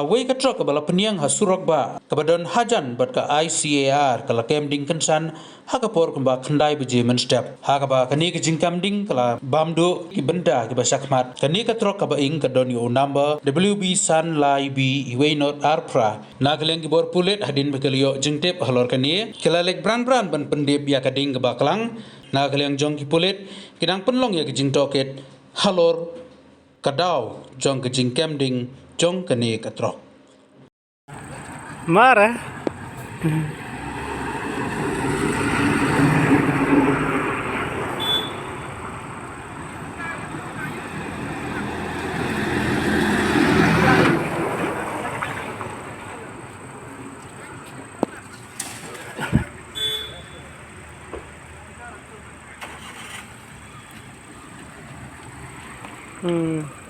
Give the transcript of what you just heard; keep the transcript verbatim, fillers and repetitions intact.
Kawei ka trok kaba la pynïeng ha surok bah kaba don hajan bad ka I C A R ka la kem ding kynsan ha ka por kumba khyndai baje mynstep. Ha kaba kane ka jingkem ding ka la bam duh ki bynta kiba shakhmat. Kane ka trok kaba ing ka don ïa u number W B san lai B wei not ar phra. Na ka liang ki bor pulit hadien ba ki la ïoh jingtip halor kane, ki la leit bran bran ban pyndep ïa ka ding kaba klang. Na ka liang jong ki pulit, ki dang pynlong ïa ka jingtohkit halor ka daw jong ka jingkem ding jong kane ka trok. Mara. Hmm.